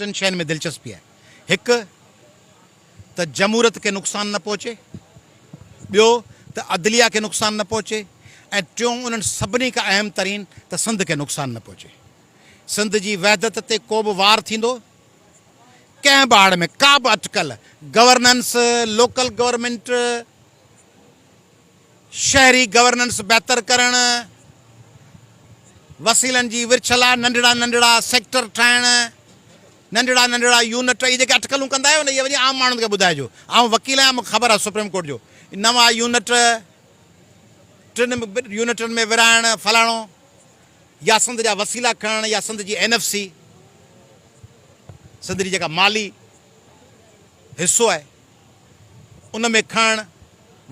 ٽن شين ۾ دلچسپي آهي، هڪ ته جمهوريت کي نقصان نه پهچي، ٻيو ته عدليه کي نقصان نه پهچي ۽ ٽيون انهن سڀني کان اهم ترين ته سنڌ کي نقصان نه پهچي. سنڌ جي وحدت تي ڪو به وار ٿيندو، ڪنهن به آڙ ۾ ڪا به اٽڪل، گورننس، لوڪل گورنمينٽ، شهري گورننس بهتر ڪرڻ، وسيلن جي ورڇ لاء ننڍڙا ننڍڙا سيڪٽر ٺاهڻ، ننڍڙا ننڍڙا يونٽ، اهي جيڪي اٽڪلون ڪندا آهيو نه اهي وڃي عام ماڻهن کي ٻڌائجو. آئون وڪيل آهيان مون کي خبر آهي سپريم ڪورٽ جو نوان يونٽ ٽن يونٽن ۾ ورهائڻ فلاڻو يا سنڌ جا وسيلا کڻڻ يا سنڌ جي اين ايف سي سنڌ جي جيڪا مالي حصو آهي ان ۾ کڻڻ،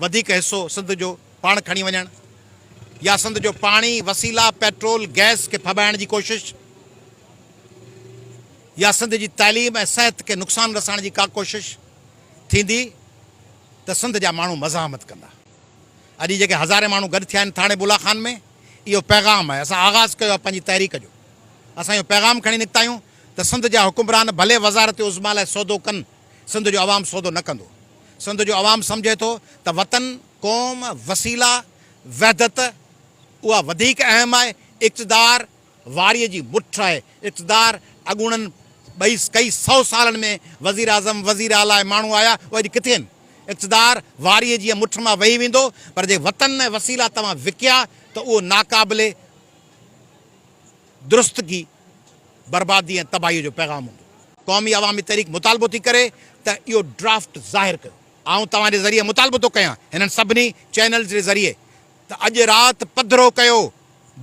وڌيڪ حصو سنڌ جو پاڻ کڻي وڃڻ يا سنڌ جو پاڻي، وسيلا، پيٽرول، گئس کي ڦٻائڻ جي ڪوشش يا سنڌ جي تعليم ۽ صحت کي نقصان رسائڻ جي ڪا ڪوشش ٿيندي ته سنڌ جا ماڻهو مزاحمت ڪندا. اڄ هي جيڪي هزارين ماڻهو گڏ ٿيا آهن ٿاڻي بولا خان ۾ اهو پيغام آهي. اسان آغاز ڪيو آهي پنهنجي تحريڪ جو. اسان اهو پيغام کڻي نڪتا آهيون ته سنڌ جا حڪمران ڀلي وزارت عظميٰ لاء سودو ڪن سنڌ جو عوام سودو نه ڪندو. سنڌ جو عوام سمجهي ٿو ته وطن، قوم، وسيلا، وحدت اها وڌيڪ اهم آهي، اقتدار واريء جي مٺ آهي، اقتدار اڳوڻن ٻئي ڪئي سئو سالن ۾ وزيراعظم، وزير اعليٰ ۽ ماڻهو آيا اهي اڄ ڪٿي آهن؟ اقتدار واريء جي مٺ مان وهي ويندو پر جي وطن ۽ وسيلا توهان وڪيا ته اهو ناقابل درستگي، بربادي ۽ تباهي جو پيغام هوندو. قومي عوامي تحريڪ مطالبو ٿي ڪري ته اهو ڊرافٽ ظاهر ڪيو. آئون توهان جي ذريعي مطالبو ٿو ڪيان هنن سڀني چينلز جي ذريعي ته اڄ رات پڌرو ڪيو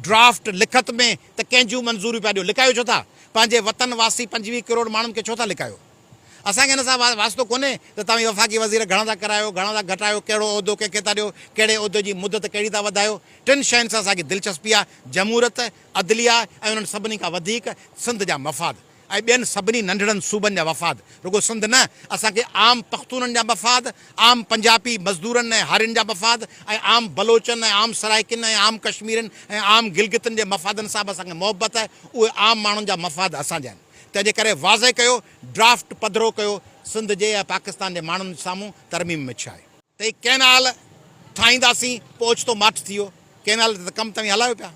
ڊرافٽ لکت ۾ ته ڪنهن جون منظوريون پيا ڏيو، لڪايو ڇو ٿا؟ پنهنجي وطن واسي 25 ڪروڙ ماڻهن کي ڇو ٿا لڪايو؟ اسان کي ان سان واسطو ڪونهي ته توهين وفاقي وزير گهڻا ٿا ڪرايو، گهڻا ٿا گهٽايو، ڪهڙو عهدو ڪنهن کي ٿا ڏيو، ڪهڙي عهدي جي مدت ڪهڙي ٿا وڌايو. ٽن شين سان اسان کي دلچسپي آهي، جمهوريت، عدليه ۽ انهن سڀني کان وڌيڪ سنڌ جا مفاد ۽ ٻين سڀني ننڍڙن صوبن جا مفاد، رڳو سنڌ نه، اسان کي عام پختونن جا مفاد، عام پنجاپي مزدورن ۽ هارين جا مفاد ۽ عام بلوچن ۽ عام سرائيڪين ۽ عام ڪشميرين ۽ عام گلگتن جي مفادن سان به اسان کي محبت آهي، اهي عام ماڻهن جا مفاد اسان جا آهن. تنهن جي ڪري واضح ڪيو، ڊرافٽ پڌرو ڪيو، سنڌ جي ۽ پاڪستان جي ماڻهن سامهون ترميم ۾ ڇا آهي؟ ته هي ڪئنال ٺاهينداسين پوء اوچتو ماٺ ٿي ويو، ڪئنال تي ته ڪم توهين هلايو پيا،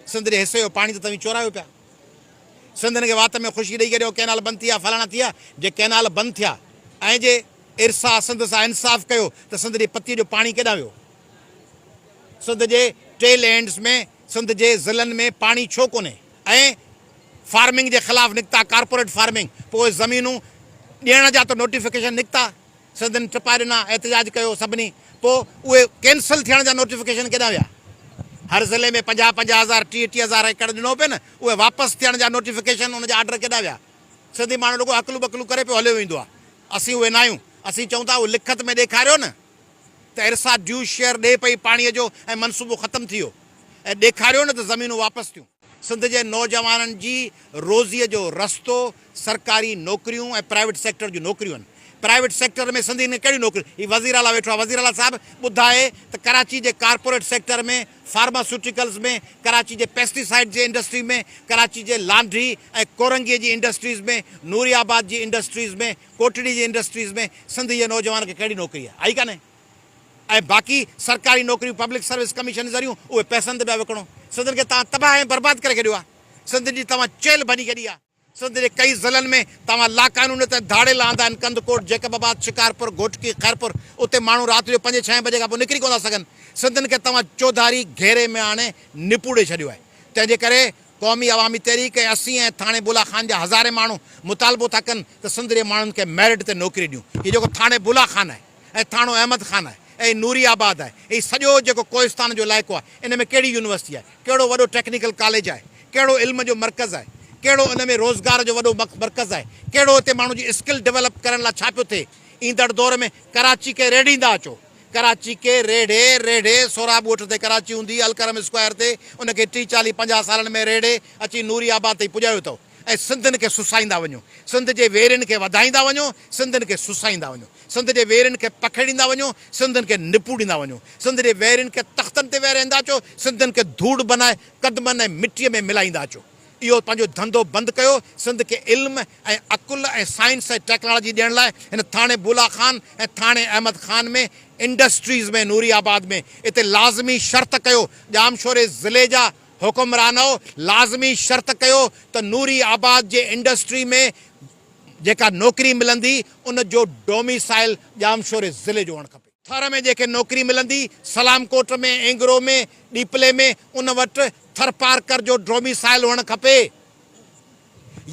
سنڌ جي حصي جو پاڻي ته توهين چورايو پيا، سنڌين کي وات ۾ خوشي ڏئي ڪڍيو ڪئنال بند ٿي ويا فلاڻا ٿي ويا، جي ڪئنال بند ٿيا ۽ جي ارسا سنڌ سان انصاف ڪيو ته سنڌ جي پتيء جو پاڻي ڪيڏانهن ويو؟ سنڌ جي ٽيل اينڊز ۾ سنڌ جي ضلعن ۾ پاڻي ڇو ڪونهي ۽ فارمنگ جي خلاف نڪتا ڪارپوريٽ فارمنگ پوء اهي زمينون ڏيڻ جا ته نوٽيفڪيشن نڪتا سنڌين ٽپا ڏنا، احتجاج ڪيو سڀني، پوء اهي ڪينسل ٿيڻ جا نوٽيفڪيشن ڪيڏانهن ويا؟ هر ضلعي ۾ 50 50 هزار، 30 30 هزار ايڪڙ ڏنو پيو نه، اهي واپس ٿيڻ جا نوٽيفڪيشن ان جا آرڊر ڪيڏانهن ويا؟ سنڌي ماڻهو رڳو هڪلو ٻڪلو ڪري پيو هليو ويندو آهي، اسين اهي ناهيون، اسين چئون ٿا اهو لکت ۾ ڏيکاريو نه ته ارسا ڊيو شيئر ڏئي پئي پاڻي جو ۽ منصوبو ختم ٿي ويو ۽ ڏيکاريو نه ته زمينون واپس ٿيون. سنڌ جي نوجوانن جي روزيء جو رستو سرڪاري نوڪريون ۽ پرائيويٽ سيڪٽر جون نوڪريون آهن. پرائيويٽ سيڪٽر ۾ سنڌين کي ڪهڙيون نوڪريون؟ هي وزير اعليٰ ويٺو آهي، وزير اعليٰ صاحب ٻڌائي ته ڪراچي جي ڪارپوريٽ سيڪٽر ۾، فارماسيوٽيڪلز ۾، ڪراچي جي پيسٽيسائيڊ جي انڊسٽري ۾، ڪراچي جي لانڍي ۽ ڪورنگي جي انڊسٽريز ۾، نوري آباد جي انڊسٽريز ۾، ڪوٽڙي جي انڊسٽريز ۾ سنڌ جي نوجوان کي ڪهڙي نوڪري آهي؟ آئي ڪانهي. ۽ باقي سرڪاري نوڪريون پبلڪ سروس ڪميشن ذريعون اهي پئسن تي پيا وڪڻو. سنڌين کي توهان تباهه ۽ برباد ڪري ڇڏيو آهي. سنڌين جي توهان چيلهه ڀڃي ڇڏي آهي. سنڌ جي ڪئي ضلعن ۾ توهان لاقانونيت ۽ ڌاڙيل آندا آهن، ڪنڌڪوٽ، جيڪب آباد، شڪارپور، گهوٽڪي، خيرپور، اتي ماڻهو رات جو پنجين ڇهين بجي کان پوء نڪري ڪونه ٿا سگهن. سنڌين کي توهان چوڌاري گهيري ۾ آڻي نپوڙي ڇڏيو آهي. تنهن جي ڪري قومي عوامي تحريڪ ۽ اسين ۽ ٿاڻي بولا خان جا هزارين ماڻهو مطالبو ٿا ڪن ته سنڌ جي ماڻهن کي ميرٽ تي نوڪري ڏيون. هي جيڪو ٿاڻي بولا خان آهي ۽ ٿاڻو احمد خان آهي ۽ نوري آباد آهي ۽ سڄو جيڪو ڪوهستان جو علائقو آهي ان ۾ ڪهڙي يونيورسٽي آهي، ڪهڙو وڏو ٽيڪنيڪل ڪاليج آهي، ڪهڙو علم جو مرڪز آهي، ڪهڙو ان ۾ روزگار جو وڏو مرڪز آهي، ڪهڙو اتي ماڻهو جي اسڪل ڊولپ ڪرڻ لاء ڇا پيو ٿئي. ايندڙ دور ۾ ڪراچي کي ريڙهيندا اچو. ڪراچي کي ريڙهي ريڙهي سهراب ڳوٺ تي ڪراچي هوندي الڪرم اسڪوائر تي ان کي ٽيهه چاليهه 50 سالن ۾ ريڙهي اچي نوري آباد تائين پڄايو اٿئو ۽ سنڌين کي سسائيندا وڃو سنڌ جي ويرين کي وڌائيندا وڃو سنڌين کي سسائيندا وڃو سنڌ جي ويرين کي پکيڙيندا وڃو سنڌين کي نپوڙيندا وڃو سنڌ جي ويرين کي تختن تي ويهاريندا اچو سنڌين کي ڌوڙ بنائي قدمن ۽ مٽيء ۾ ملائيندا اچو. اهو پنهنجو ڌنڌو بند ڪيو، سنڌ کي علم ۽ عقل ۽ سائنس ۽ ٽيڪنالاجي ڏيڻ لاء هن ٿاڻي بولا خان ۽ ٿاڻي احمد خان ۾ انڊسٽريز ۾ نوري آباد ۾ اتي لازمي شرط ڪيو ڄامشوري ضلعي جا حڪمرانؤ لازمي شرط ڪيو ته نوري آباد جي انڊسٽري ۾ جيڪا نوڪري ملندي ان جو ڊوميسائل ڄامشوري ضلعي جو هئڻ کپي. ٿر ۾ جيڪي نوڪري ملندي سلام ڪوٽ ۾ اينگرو ۾ ڏيپلي ۾ ان وٽ ٿرپارڪر جو ڊوميسائل هئڻ کپي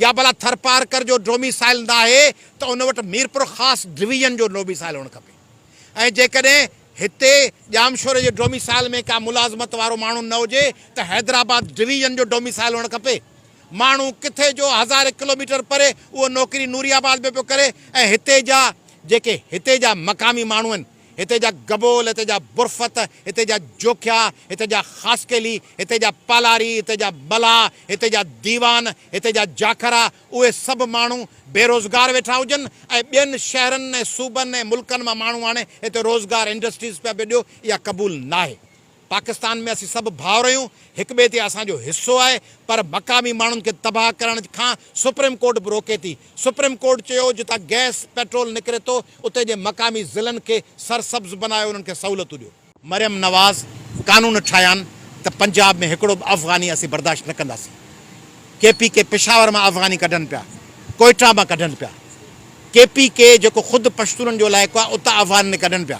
يا ڀلا ٿرپارڪر جو ڊوميسائل ناهي ته ان وٽ ميرپورخاص ڊويزن جو ڊوميسائل هئڻ کپي ۽ جيڪڏهن هتي ڄامشوري جي ڊوميسائل ۾ ڪا ملازمت وارو ماڻهو نه هجي ته حيدرآباد ڊويزن جو ڊوميسائل هئڻ کپي. ماڻهو ڪٿي جو هزارين ڪلوميٽر پري اهو نوڪري نوري آباد ۾ پيو ڪري ۽ هتي جا جيڪي هتي جا مقامي ماڻهو آهن، هتي جا گبول، هتي جا برفت، هتي جا جوکيا، هتي جا خاصخيلي، هتي جا پالاري، هتي جا ملاح، هتي جا ديوان، هتي جا جاکرا، اهي سڀ ماڻهو بيروزگار ويٺا هجن ۽ ٻين شهرن ۽ صوبن ۽ ملڪن مان ماڻهو آڻي هتي روزگار انڊسٽريز پيا ڏيو اها قبول ناهي. پاڪستان ۾ اسين سڀ ڀائر آهيون، هڪ ٻئي تي اسان جو حصو آهي پر مقامي ماڻهن کي تباهه ڪرڻ کان سپريم ڪورٽ به روڪي ٿي. سپريم ڪورٽ چيو جتان گئس، پيٽرول نڪري ٿو اتي جي مقامي ضلعن کي سرسبز بنايو انهن کي سهولتون ڏيو. مريم نواز قانون ٺاهيان ته پنجاب ۾ هڪڙو به افغاني اسين برداشت نه ڪنداسين. ڪي پي ڪي پشاور مان افغاني ڪڍن پيا، ڪوئيٽا مان ڪڍن پيا. ڪي پي ڪي جيڪو خود پشتونن جو علائقو آهي اتان افغانين ڪڍن پيا.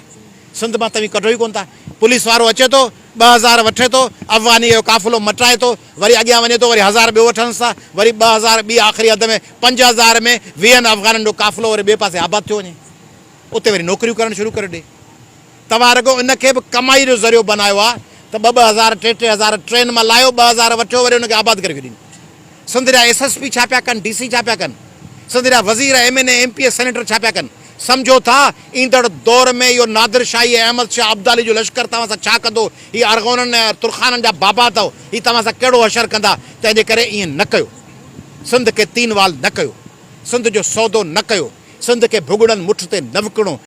سنڌ مان توهين ڪڍو ئي ڪونه ٿا. پوليس وارو اچي ٿو، 2000 وٺي ٿو، افغاني جو قافلو مٽائي ٿو، وري اڳيان وڃي ٿو، وري هزار ٻيو وٺنس ٿا، وري 2000 ٻي آخري حد ۾ 5000 ۾ ويهن افغانين جو قافلو وري ٻئي پاسي آباد ٿيو وڃي. اتي وري نوڪريون ڪرڻ شروع ڪري ڏي. توهان رڳو ان کي به ڪمائي جو ذريعو بنايو آهي ته ٻه ٻه هزار ٽي ٽي هزار ٽرين مان لاهيو 2000 وٺيو وري ان کي آباد ڪري ڇڏين. سنڌ جا ايس ايس پي ڇا پيا ڪن ڊي سي ڇا پيا ڪن سنڌ جا وزير M N A M P A senator ڇا پيا ڪن سمجهو ٿا ايندڙ دور ۾ اهو نادر شاهي ۽ احمد شاهه ابدالي جو لشڪر توهان سان ڇا ڪندو هي ارغونن ۽ ترخانن جا بابا اٿو هي توهان سان ڪهڙو حشر ڪندا تنهن جي ڪري ائين نه ڪيو سنڌ کي تين وال نه ڪيو سنڌ جو سودو نه ڪيو سنڌ کي ڀڳڙن مٺ تي نه وڪڻو.